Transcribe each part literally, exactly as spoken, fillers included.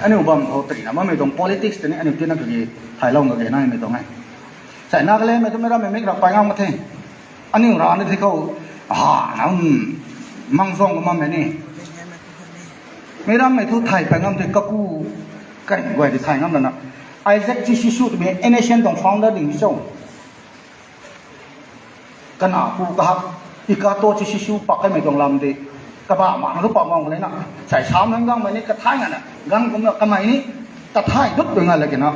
Aniu bam khou tei na bammei tuang politics tei ni aniu tina kagi thailou na ge namei tuang e. Sai Nagaland mei tu meic rammei mik rap pai ngam ka the. Aniu rana the khou, ha, nam, mang zong ka mammei ni. Meic rammei thu thay pai ngam the kaku, kai guay di thay ngam lana. Isaac Chichisu twmei N S N tuang founder ding cho. Kana pu kahak, Ikato Chichisu pak kaimei tuang lam de. Kaba ma na tu pak ngam ka le na. Sai sam nang gangmei ni kathai ngana. Gang kumna kamei ni kathai dut tu nga le kina.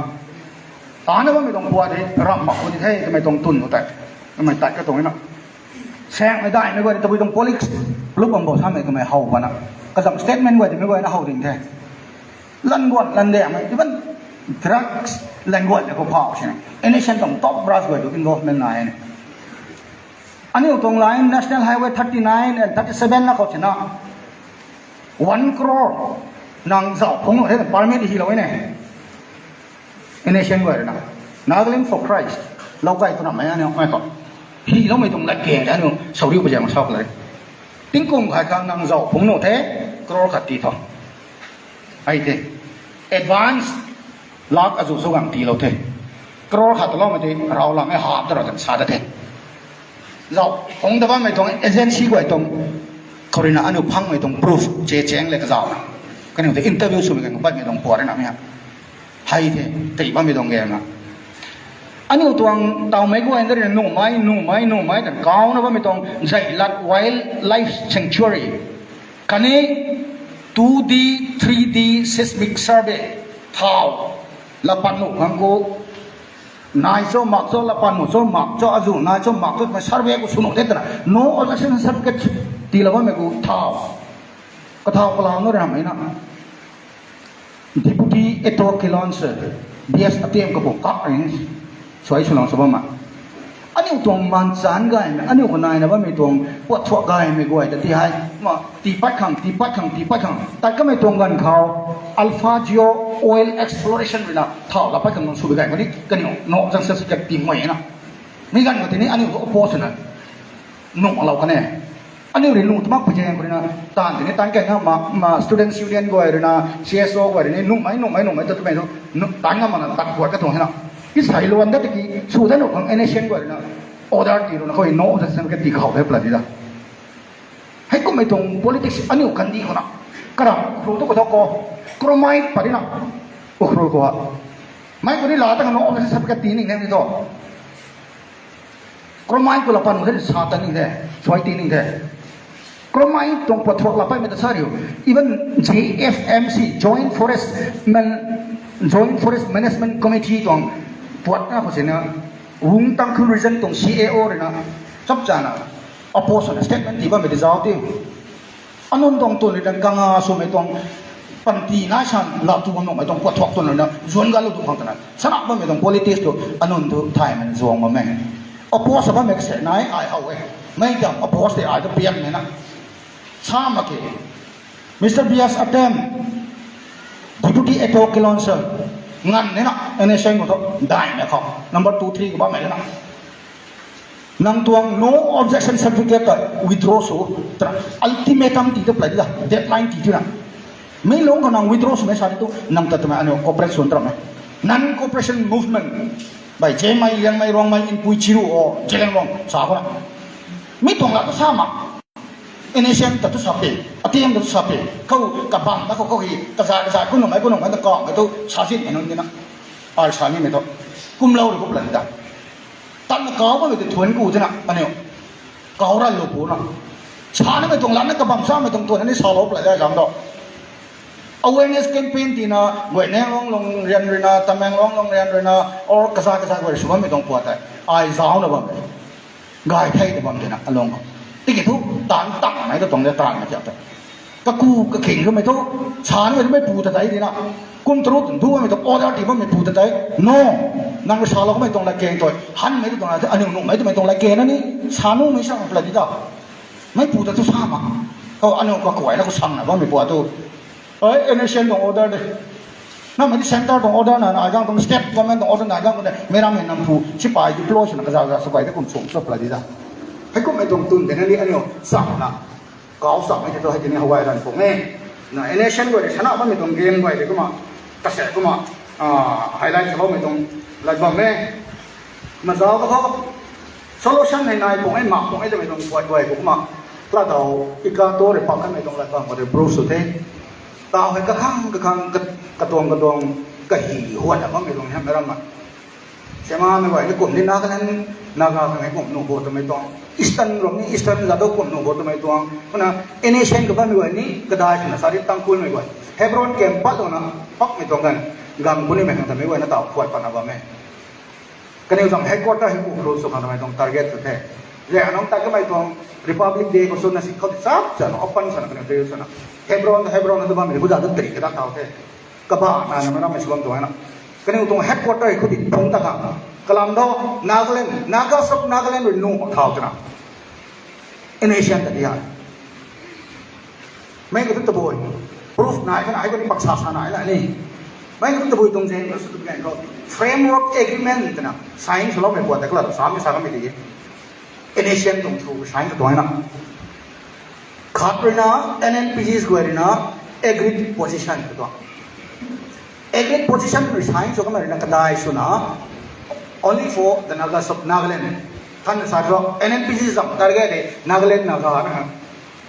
Tana bammei tuang pua de, ram mak ku di the, kamei tuang tun ku tei. Kamei tat ka tuang na. Saengmei daihmei guay ni tabui tuang politics, plup bam bo samei kamei how bana. Kazam statement guay twmei guay na how ding the. Lan guan, lan de, even drugs, lan guan le khou phau sini. N S N tuang top brass guay tu involvement nai ni. Aniu tuang line National Highway thirty nine and thirty seven na khou sina. One crore nang zauh phungc lou the permit hilou e ne. N S N guay rui na. Nagaland for Christ. Lou kai tu na mei aniu mei khou. Hiloumei tuang lat keng de aniu sauriu pa ziang sa khou le. Tingkum khai khang nang zauh phungc nuh the, crore khat ti tho. Ai the. Advance lak azu zu gang tiilou the. Crore khat loumei tei rau lang e hap ta rau tan sa ta the. Zauh phungc ta bammei tuang agency guay tuang khou rui na aniu phangmei tuang proof che cheng le kazauh na. Kaniw tei interview swmei kan patmei tuang pua rui na mei ha. Hei the, tei bammei tuang game na. Aniu tuang tawmei guay na rui na nuhmei, nuhmei, nuhmei tan kauna bammei tuang Zailat Wildlife Sanctuary. Khatni two D, three D seismic survey. Thau. Lapat nuh khang khou. Nai cho, mak cho, lapat nuh cho, mak cho, azu nai cho, mak cho, mei survey khou sw nuh the twna. No objection certificate tiilou bammei khou thau. Kathau kalau na ramei na. Deputy Ato Kilonser, B S Atem kapu kak rin, suai swlang sw bam ma. Aniu tuang manchan gaymei, aniu khou naina bammei tuang puat thuak gaymei guay ta ti hei, ma, tii pat khang, tii pat khang, tii pat khang. Tat kamei tuang ganv khou, Alpha Geo Oil Exploration rui na, thau la pat khang nung sw bi gay khou ni, kaniw, no, zang sa si kak ti mei na. Mi ganv khou tini aniu khou oppose na, nuh lou kan e. Aniu rui nuh tw mak pui zaeng khou rui na, taanv tini taanc kai na ma, ma Students Union guay rui na, C S O guay rui ni, nuhmei, nuhmei, nuhmei, ta twmei thu, nuh, taanc ngam mak na, tat guay katuang hei na. Isei luan dat tiki, sw dat nuh khang N S N guay rui na, order ti rui na, khou no, ta sen ka ti khou the pla di da. Hei kummei tuang politics aniu kandih khou na. Karam, Ukhrul tu kathau khou, Chromite pat di na, Ukhrul khou ha. Mei khou ni la ta khang no, ta sen ka ti ning ne ni tho. Chromite khou la pat nuh the, sa ta ning the, suai ti ning the. Chromite tuang puat thuak la patmei ta sa riu. Even J F M C, Joint Forest Man-, Joint Forest Management Committee tuang puat na khou sina, Wung Tangkhul Region tuang C A O rui na, chap chana, oppose na statement tii bammei ti zauc ti. Anun tuang tun rui na kanga swmei tuang panty nai san lap tu bam nuhmei tuang puat thuak tun rui na zuan ga lu tu khang twna. Sana bammei tuang politics tu anun tu thaymei na zuang bammei. Oppose bammei kase nai ai how e. Mei kam oppose tei ai tu piakmei na. Sa mak ke. Mister B S Atem, Deputy Ato Kilonser, nganv ni na, N S N khou thu, daihmei khou, number two, three khou bammei na. Nang tuang no objection certificate ta withdraw sw, twna ultimatum ti tu play di da, deadline ti tu na. Mi lung khou nang withdraw swmei sa di tu, nang ta twmei aniu cooperate swn tram e. Non-cooperation movement, bai Zemei, Liangmei, Ruangmei, Inpui, Chiru o, Zeliangrong, sa khou na. Mi tuang la tu sa mak. N S N ta tu sa pe, Atem ta tu sa pe, khou kabam na khou khou hi, kazat kazat, kunumei, kunumei ta kawmei tu, sa zitmei nunc di na. Ai sa nimei tu. Kumlou rui ku plan da. Tatna kau bammei tu thuan ku tina, aniu. Kau ran lu pu na. Sa nimei tuang lat na kabam samei tuang thuan ni salou plan da zam do. Awareness campaign tina, Guaynenglong lung rian rui na, Tamenglong lung rian rui na, or kaza kaza guay sw bammei tuang pua tei. Ai zauc na bam. Gay thei ta bam tina, alung khou. Tiki thu, taanv tangmei ta tuang de taanvmei tiap ta. Kaku, kakhing kamei thu, sa nimei tu mei pu ta tei di na. Kum taruk tu bammei tu order ti bammei pu ta tei. No, nang rui salou kamei tuang lat keng tui. Hanmei tu tuang lat, aniu nuhmei twmei tuang lat keng na ni, sa numei sa pla di da. Mei pu ta tu sa ma. Khou aniu kakuay na khou sang na bammei pua tu. Ai, N S N tuang order de. Namei di centre tuang order na, na ai gang tuang state government tuang order na ai gang tuang de. Meic rammei nam pu, sipai deploy swna kaza kaza sipai de kum sum sw pla di da. Hei kummei tuang tun de na ni aniu, sa na. Kau samei tei tu hei tini hawai ran pung e. Na N S N guay de sana bammei tuang game guay de kumna. Kase kumna, ah, highlight saloumei tuang lat bam e. Mazau ka tho, solution hei nai pung e, mak pung e twmei tuang puat guay kumna, latau ika to rui pak kanmei tuang lat bam khou rui proof sw the. Tau hei kakhang kakhang ka-, katuang katuang kahi huat a bammei tuang hei mei ram ma. Sema mei guay ni kum ni Nagaland, Naga khang hei kum nuh bo twmei tuang. Eastern ram ni Eastern zato kum nuh bo twmei tuang. Kumna N A C N ka bammei guay ni kadai swna sa di Tangkhulmei guay. Hebron camp pat lana pakmei tuang kan. Gang punimei khang tamei guay na tau khuat patna bam e. Kaniw zam headquarter hei ku close sw khang tamei tuang target sw the. Ze anong ta kamei tuang Republic Day khou sw na si khou di chap chana open swna kaniw tei swna. Hebron, Hebron na tu bammei ni buza tu tri kadak tau the. Kaba na na mei rammei sw bam tuang na. Kaniw tuang headquarter hei khou di phung ta khang. Kalam do Nagaland, Nagas of Nagaland rui nuh thau twna. N A C N ta di ha. Mei khou tu tabui. Proof nai kana, hei khou ni paksa sa nai na ni. Mei khou tu tabui tuang zeng na sw tu kan khou. Framework agreement twna sign swloumei puat ta kala sa mei sa kamei di. N A C N tuang thu sign ka tuang na. Khat rui na, N N P Gs guay rui na, agreed position ka tuang. Agreed position rui sign sw kamei rui na kadai swna, only for the Nagas of Nagaland. Than sa thu, N N P G zam target de, Nagaland Naga na,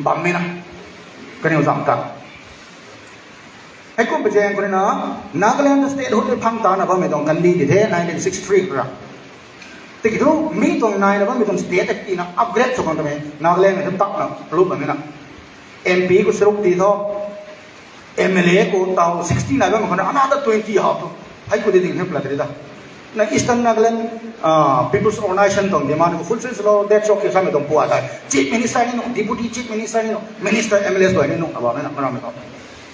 bammei na. Kaniw zam ta. Heikum pui zaeng khou rui na, Nagaland statehood phang tana bammei tuang kandi di the, nineteen sixty-three khou ra. Tiki thu, mi tuang naina bammei tuang state akti na upgrade sw khang tamei, Nagaland mei thu takna, lup bammei na. M P khou saruk ti tho, M L A khou tau sixty nai bammei khou na, another twenty hau thu. Hei khou di ding hei plat ri da. Na Eastern Nagaland, ah, People's Organization tuang demand khou fulfill swlou, that's okay samei tuang pua ta. Chief Minister ni nuh, Deputy Chief Minister ni nuh, Minister M L As guay ni nuh, na bam na, na ram khou.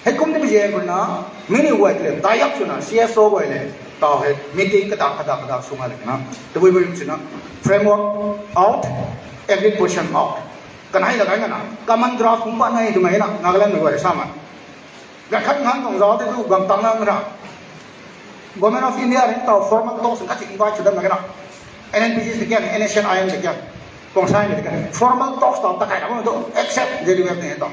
Heikum ni mi zaeng khou na, mi ni guay le, tie up swna, C S O guay le, tau hei, meeting kadak, kadak, kadak, sw nga le na. Tabui bui swna, framework out, agreed position out. Kanei la kai na, common draft kum pa nai twmei na, Nagaland mei guay le sa ma. Ga khat ngan tuang zauc te tu, gam tang na ra. Government of India rui tau formal talks khat si invite sw dam na kana. N N P G te kian, N S C N I M te kian. Tuang sai mei te kian. Formal talks tau ta kai na tu accept J D F ne tau.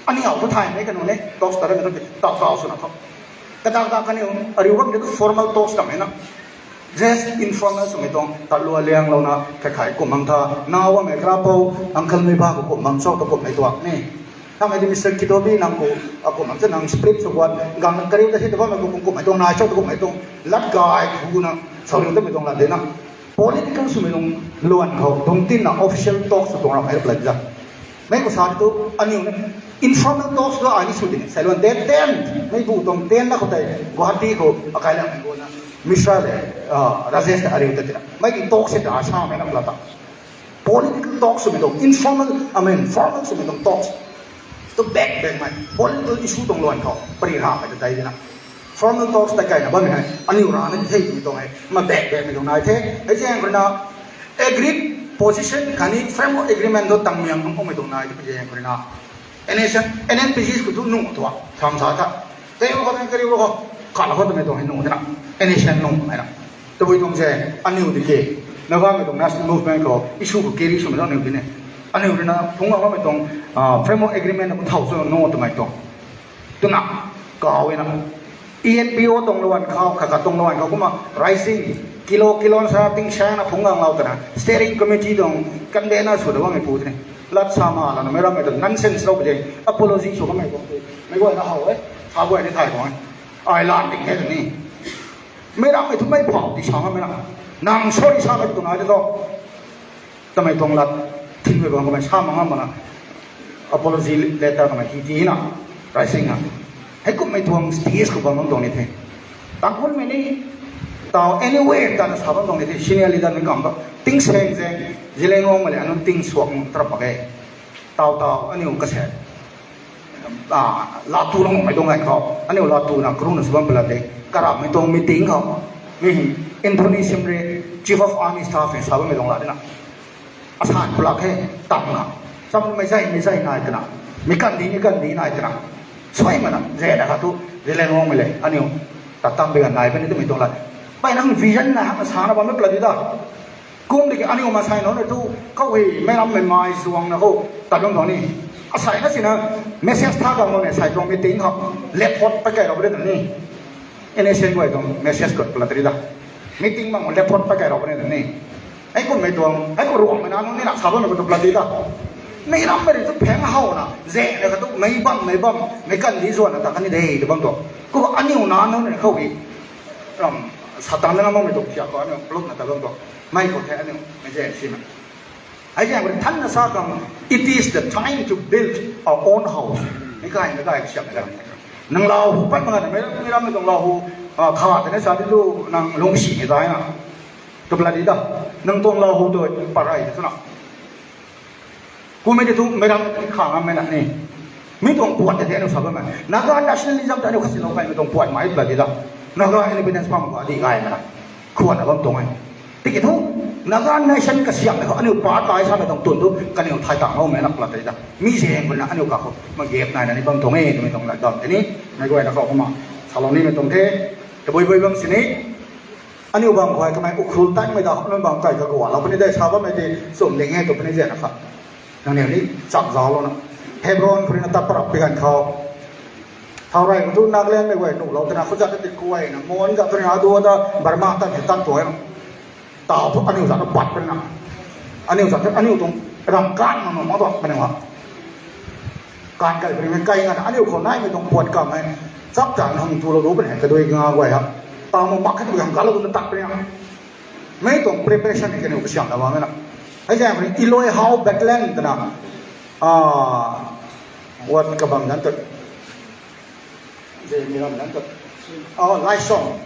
Ani hau tu thai mei kanu ne talks ta ra mei tu tau tau sw na tho. Kadak dak kaniw ariu bam te tu formal talks ta mei na. Just informal swmei tuang tatlua lianglouna khat khai kum mang tha, nau bammei kara pou, uncle mei ba khou kum mang cho ta kummei tuang ni. Kamei di Mister Kitobi nang khou, a kum mang cha nang split sw guat, gang kariu ta si ta bammei khou kum kummei tuang nai cho ta kummei tuang, lat gay khou na, sauriu tamei tuang lat de na. Political swmei tuang luan khou, tuang tin na official talks tuang ram hei rap lai za. Mei khou sa tu, aniu na, informal talks tu ai ni sw di ni, sai luan date ten, mei bu tuang ten na khou tei, Guwahati khou, akai lang mei bu na, Mishra le, ah, Rajesh ta ariu ta tina. Mei ki talks se ta sa mei na pla ta. Political talks swmei tuang, informal, I mean, formal swmei tuang talks. Tu back back mei, political issue tuang luan khou, pari ra mei ta tai di na. Formal talks ta kai na bammei hei, aniu ra na thei mei tuang hei, ma back back mei tuang nai the, hei zaeng khou na, agreed position khatni framework agreement tu tang miang nung kummei tuang nai the, hei zaeng khou na. N S C N, N N P Gs khou tu nung tuang, tham sa tha. Tei wo khou, tei kari wo khou, khat la khou twmei tuang hei nung de na, N S C N nung hei na. Tabui tuang se, aniu di ke, na bammei tuang national movement khou, issue khou carry swmei tuang aniu di ne. Aniu di na, phungc a bammei tuang, ah, framework agreement na khou thau sw nung twmei tuang. Twna, kau e na. E N P O tuang luan khou, khat khat tuang luan khou, kumna, rising, kilo, kilo sa, ting sang na phungc gang lau twna, steering committee tuang, convener sw da bammei pu twni. Lat sa ma lana, mei rammei tuang nonsense lou pu de, apology sw kamei tuang pu. Mei guay na how e, sa guay ni thay tuang e. Ai lat ding e twni. Mei rammei thu mei phau ti sa ngammei na. Nang sorry sa mei tu nai de tho. Tamei tuang lat, thingmei bang kamei sa ma ngam mana, apology letter kamei hi ti na, rising na. Heikumhmei tuang stage khou bam bam tuang ni the. Tangkhulmei ni, tau anywhere tana sa bam tuang ni the, senior leader ni kam ta. Ting seng seng, Zeliangrongmei le anun ting suak nung tarap mak e. Tau tau, aniu kase. Ah, latu lang mei tuang ngai khou. Aniu latu na kru na sw bam pala de. Karapmei tuang meeting khou. Mi hi, Anthony Shimray, Chief of Army Staff ni sa bammei tuang la de na. Asan pulak he, tam na. Sam mei zai, mei zai nai twna. Mei kandi, mei kandi nai twna. Suai mana, zai na kha tu, Zeliangrongmei le, aniu. Ta tam bi gan nai bam ni twmei tuang la. Pai nang vision na, hak na sa na bam mei pala di da. Kum di ki aniu ma sai no na tu, khou hei, mei rammei mai zuang na khou, ta dong dong ni. Asai na sina, message tha dong dong ni, sai tuang meeting khou, left hot pa kai rau de ni. N S N guay tuang message khou plat ri da. Meeting mang le phone pa kai rau ne ni. Ai kum mei tuang, ai kum ruang mei na nung ni na sa bam mei khou plat ri da. Mei ram mei ri tu pheng hau na, ze na ka tu mei bam, mei bam, mei kan di zuan na ta kan ni de, de bam tu. Ku aniu na nung ni khou ri. Ram, Satan na mei tu kia ko aniu pluk na ta bam tu. Mei khou the aniu, mei ze si na. Hei ziang khou than na sa khang, it is the time to build our own house. Mei kai, mei kai siam na. Nang lau hu pat mak na, mei ram, mei ram mei tuang lau hu, ah, kha ta na sa di lu nang lungsi ni dai na. Tu plat di da. Nang tuang lau hu tu parai tu na. Ku mei di tu mei ram kha ngam mei na ni. Mei tuang puat de aniu sa bam mei. Naga nationalism ta aniu khasi lou kai mei tuang puat mei plat di da. Naga independence pam ka di gai mei na. Khuan na bam tuang ai. Tiki thu, Naga nation kasiam na khou aniu pa tai sa mei tuang tun tu, kaniw thai tang hou mei na plat tei da. Mi ziang khou na aniu ka khou, ma gap nai na ni bam tuang e, mei tuang la dam tei ni, mei guay na khou kumna, salou ni mei tuang the, tabui bui bam sini, aniu bam khou kamei Ukhrul tai mei da, aniu bam kai ka gualou puni dei sa bam mei di, sum ling e tu puni zian na kha. Nang ni ni chak zauc lou na. Hebron khou na ta parap pi ganv khou. Thau rei khou tu Nagaland mei guay nuh lou twna khou zat ti kuay na. Mon zat tu na adu da Burma tan hei tan tuay na. Tau thu aniu zat na pat puni na. Aniu zat tu aniu tuang ram kan na na ma tu puni na. Kan kai puni na kai na aniu khou nai mei tuang puat kam hei. Chap ta na hung tu lou du puni hei kadui nga guay ha. Tau ma mak hei tu hang ka lou tu na tat puni na. Mei tuang preparation hei kaniw kasiam na bam mei na. Hei ziang puni Eloi Hau Battalion twna. Ah, wat kabam nan tu. Zemi ram nan tu. Oh, Laisong.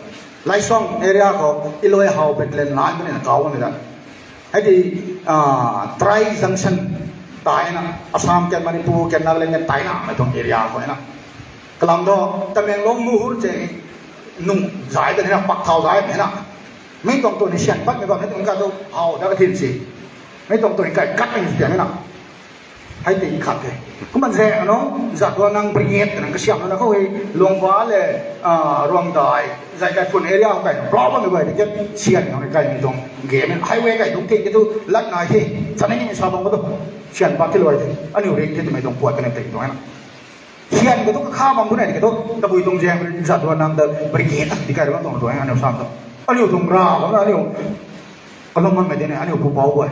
Laisong area khou Eloi Hau Battalion nai mei na kau mei da. Hei di, ah, Tri Junction tai na. Assam ken Manipur ken Nagaland ken tai na mei tuang area khou na. Kalam do, Tamenglong Muhur che nung zai ta ni na, pak thau zai ni na. Mei tuang tu ni sian pat mei bam ni tuang ka tu, hau da ka thin si. Mei tuang tu ni kai kat ni si ni na. Hei ti khat the. Kumna ze ano, zat tua nang brigade nang kasiam na khou hei, Lungba le, ah, Ruangdai, zai kai phun area kai, problem mei bai ticket sian nang kai ni tuang game, highway kai tuang thei ki tu, lat nai the, chana ni sa bam ka tu, sian pat ti luai the, aniu ring the, mei tuang puat ka ni tei tuang na. Sian ka tu kha bam tu na, ka tu, tabui tuang ziang, zat tua nang da, brigade, ti kai bam tuang tuang, aniu sam tu. Aniu tuang ra, bam na aniu, kalum man mei de na, aniu pu pau guay.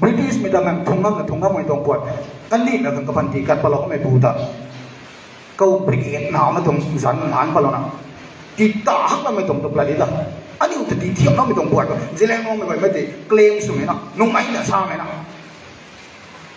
British mei ta nang thung ngam na thung ngam mei tuang puat. Kan ni na kan kapan ti kat palou mei pu ta. Kau brigade na na tuang zan nan palou na. Ti ta hak na mei tuang tu plat di ta. Aniu ta ti thiam na mei tuang puat. Zeliangrong mei mei ti claim sw mei na. Nung mei na sa mei na.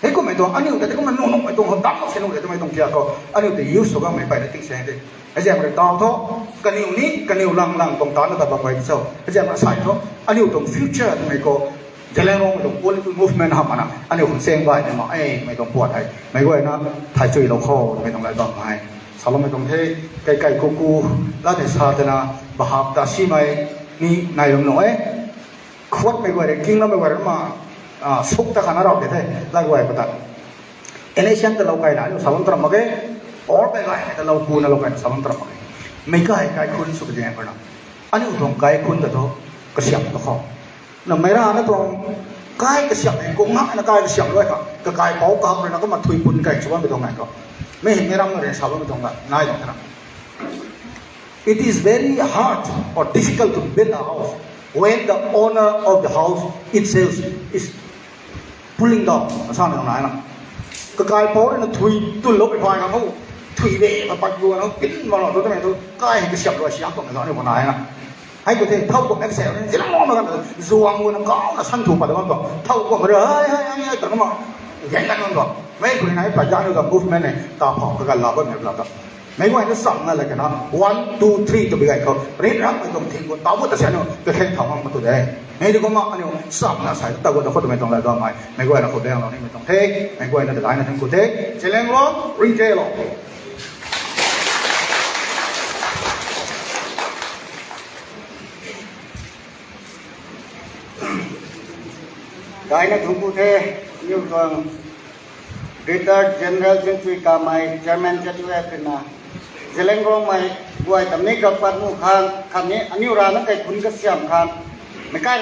Hei kum mei tuang aniu ta ti kum na nung nung mei tuang ho dam se nung de tu mei tuang kia ko. Aniu ta use sw gam mei pai na ting se de. Hei ziang mei tau tho. Kaniw ni, kaniw lang lang tuang ta na ta bam mei so. Hei ziang mei sai tho. Aniu tuang future tu mei ko. Zeliangrong mei tuang political movement ham ana, aniu khang seng bai ni ma, eh, mei tuang puat hei. Mei guay na, thai chui lou khou, mei tuang lai bam hei. Salou mei tuang the, kai kai ku ku, la thei sa tana, bahap ta si mei, ni nai lam no e. Khuat mei guay re, king lam mei guay re ma, ah, suk ta khana rau ke the, la guay pata. N S N ta lou kai na, aniu salou tram mak e. Or mei guay ta lou ku na lou kai na salou tram mak e. Mei kai kai khun suk de na. Aniu tuang kai khun ta tho, kasiam ta khou. Na mei ra na tuang kai kasiam hei, kung ngak na kai kasiam luai kha. Ka kai pou kap rui na kumna thui pun kai sw bam mei tuang nai ko. Mei hei mei ram na re sa bam mei tuang nai, nai tuang na. It is very hard or difficult to build a house when the owner of the house itself is pulling down. Sa na nai na. Ka kai pou rui na thui tun lou pi phai na ho. Thui de, pa pat gu na ho, pin ma lou tu na tu. Kai hei kasiam luai siam tuang na ni ko nai na. Hei tu the, thau kum ek se, zilang mo na kan, zuang gu na kau na san thu pat bam tuang. Thau kum re, hai, hai, hai, hai, ta na ma. Gen kan bam tuang. Mei kuri nai pat jan ka movement ne, ta phau ka kan la bam ne la ta. Mei guay na sam na la ka na, one, two, three tu bi gai khou. Rit ram mei tuang thing gu, tau bu ta se no, ka kheng thau ngam tu de. Mei di kumna aniu sam na sai ta gu ta khou tu mei tuang la dam mei. Mei guay na khou beng lou ni mei tuang the, mei guay na da gai na thang ku the. Zeliangrong, ring the lou. Daina thungku the, niu tuang Retired General Zintui Kamei, Chairman Z U F na, Zeliangrong mei guay tam ni gap pat mu khang, khatni aniu rana kaikhun kasiam khang, meic kai